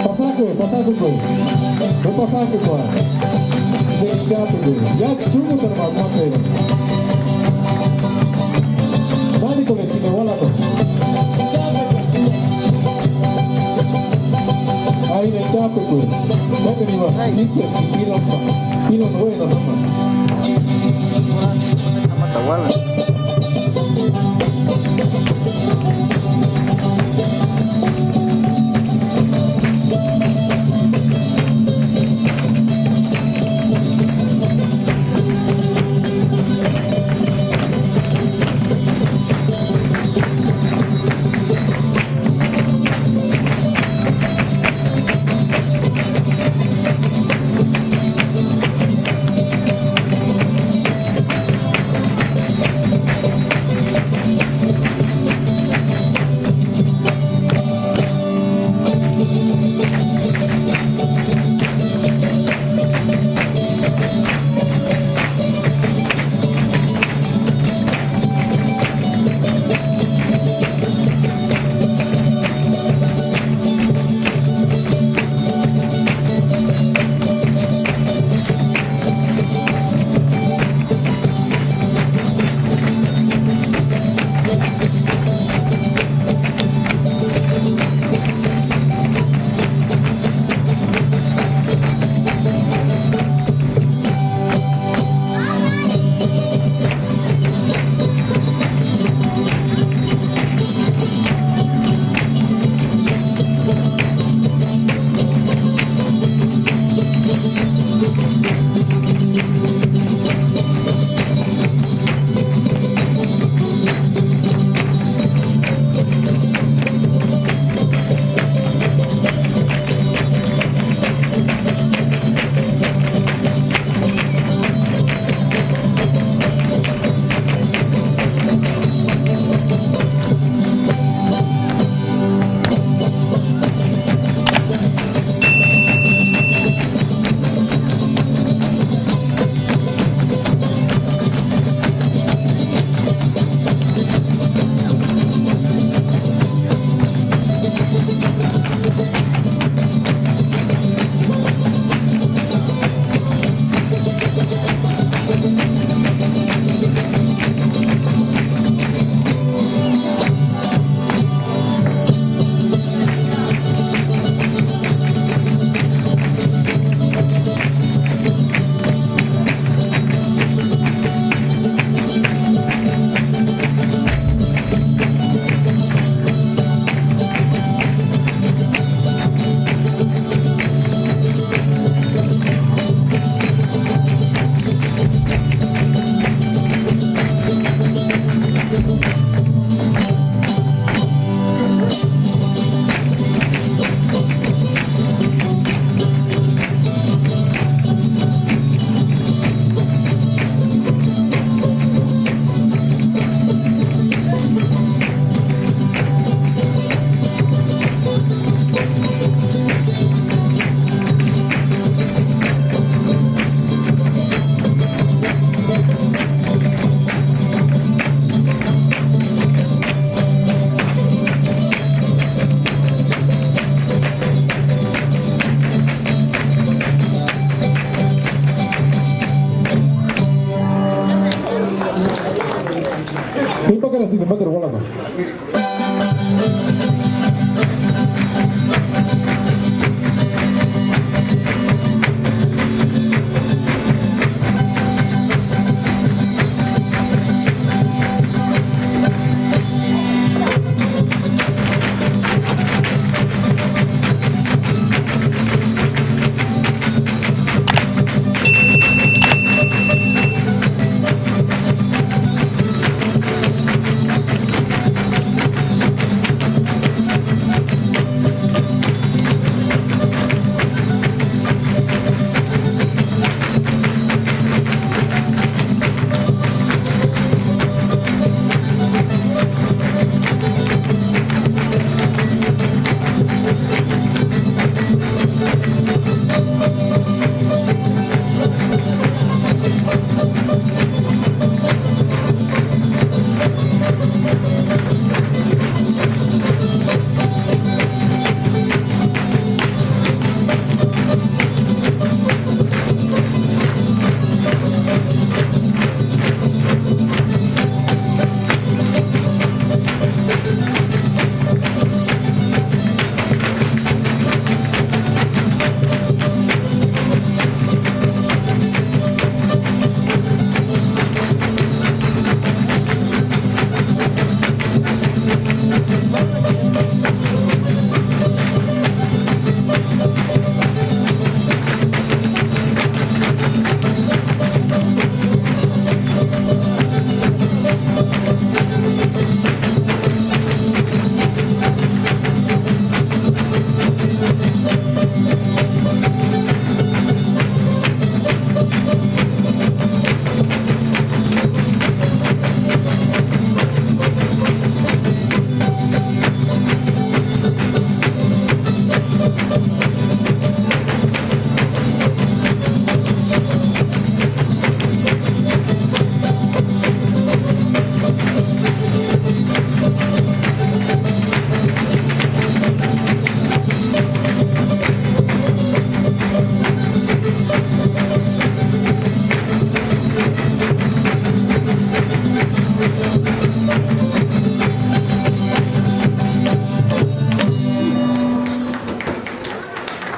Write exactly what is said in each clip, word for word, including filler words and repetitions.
Pasakue, pasakue, ve pasakue. Ve chapekue. Ya chumu tarma mate. Nani kone sine wala no. Ai ve chapekue. Vete ni va. Ispe piro pa. Piro no ve na mama.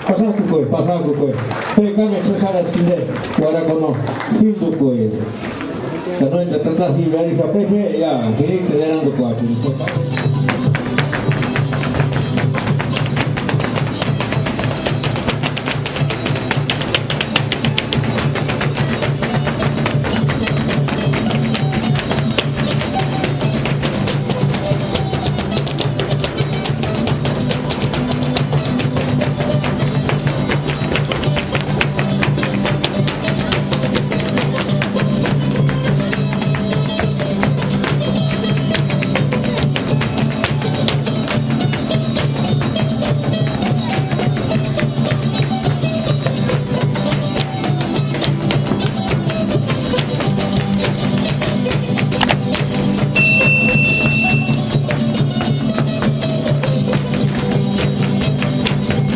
Pasakukue, pasakukue. Pe kánekua sési jarhaska inde uarhakuani no jíndukue. Ka nóni tata sasiri arhixapexeia, jirinhkeni erandukuakuni.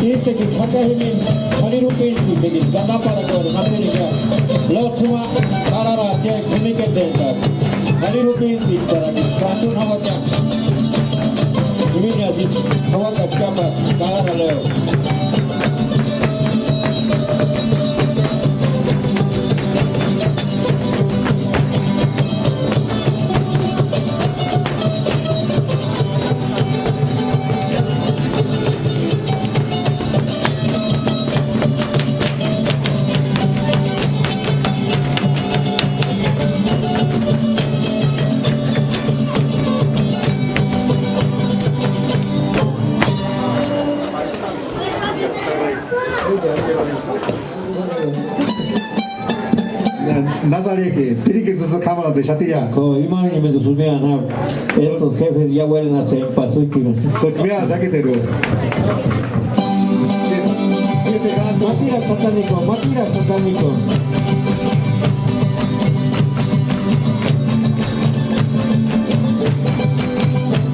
Ísïkini jaka jimini k'arhirupintsïtekini ka náparhakuarhu ma k'érikua, lóts'ï ma karharaatia k'imiketentaati. K'arhirupintsïkparakini santuni jauakia. Jiminiasï jauakakia ma karharaleru. Násï arhijki, tirikitsï tsïtsï k'ámarhatixati ya. Ko, imani me susmea na, estos jefes ya huelen a ser pasuchira. Pues mira, sáquetelo. Matira satánico, matira satánico.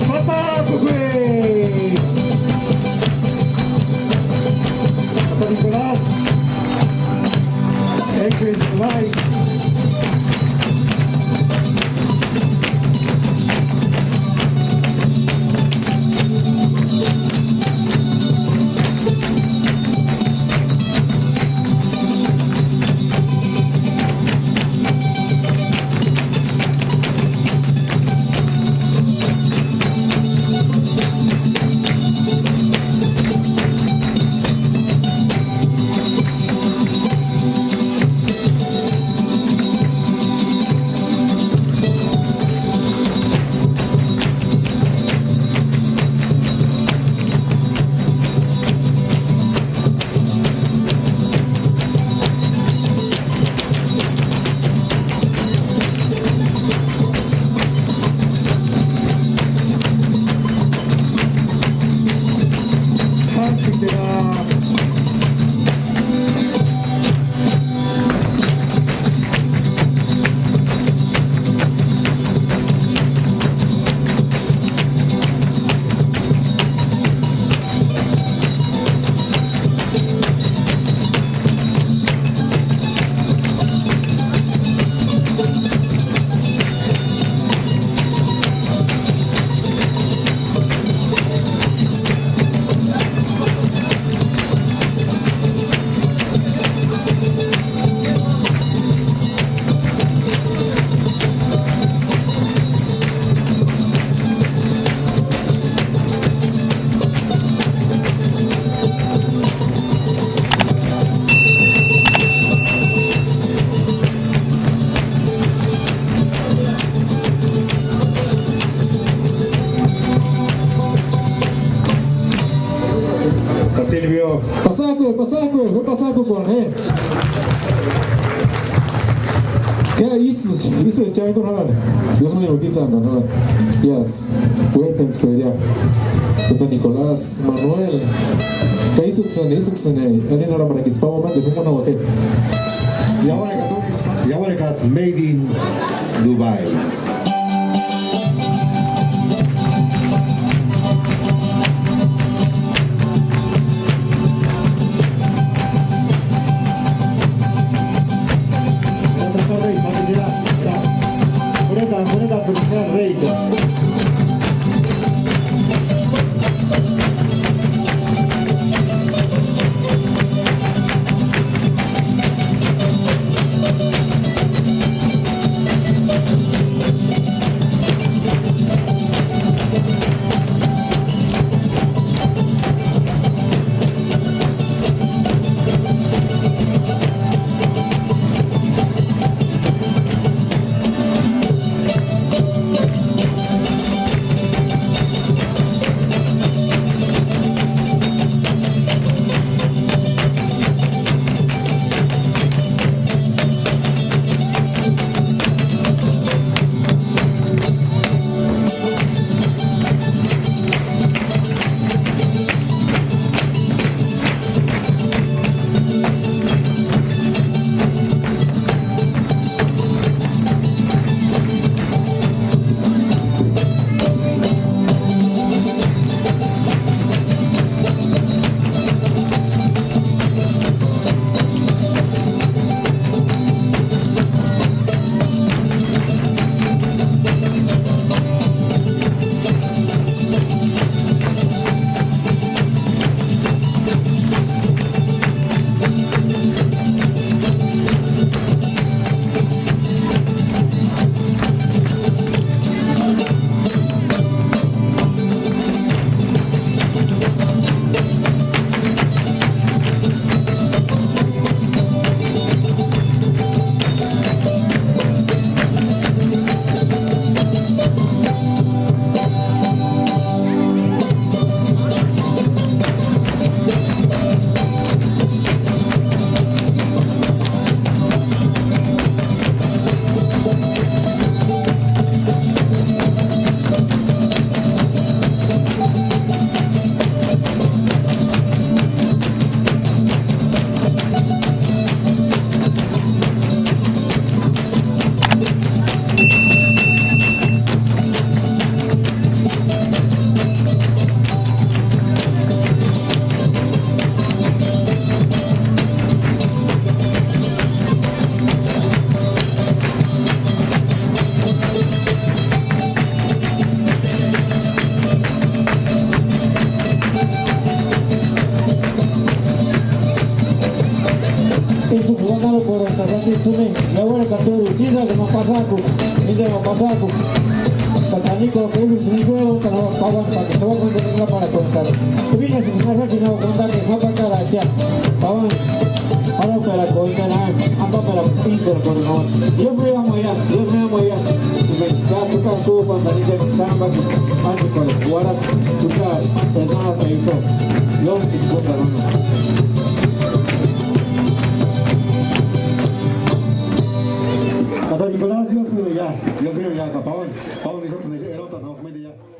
Pasa, güey. Papá Nicolás. Él que es guay. Pasakue, pasakue, jue pasakukuani, je. Ke ísï, ísï chaikuni jarhani. Dios mío, kitsantani jarhani. Yes. Uéjpentskueria. Tata Nicolás, Manuel. Ka ísïksïni, ísïksïni. Elena Ramarakitsï pau mande jinguni uake. Yauarekata, yauarekata made in Dubai. Ésïksï uandarhukorhent'axati ts'ïni, iauarhekata tórhu, tsíntsï ka ma pasak'uka, ínteni ma pasak'uka. Ka tanikorhe ka ísïksï nixu erontani jauaka pauani ka Jehová uénta uinhaparhakuentani. T'uínhasïnksï axachi jauaka uantani ka ma pakarachia. Pauani, jarhaperakuentani, ampaperakua, ínterakuani jauaka. Dios me ama ya, Dios me ama ya. Ka tsïkakupantani ínteni kámbakini, ántsïkuarhekua uarhati, tsïkakupantani enajataiso. Dios te escucha, hermano. Tata Nicolás, Dios mío, ya. Dios mío, ya, ka pauani. Pauani, Dios mío, ya.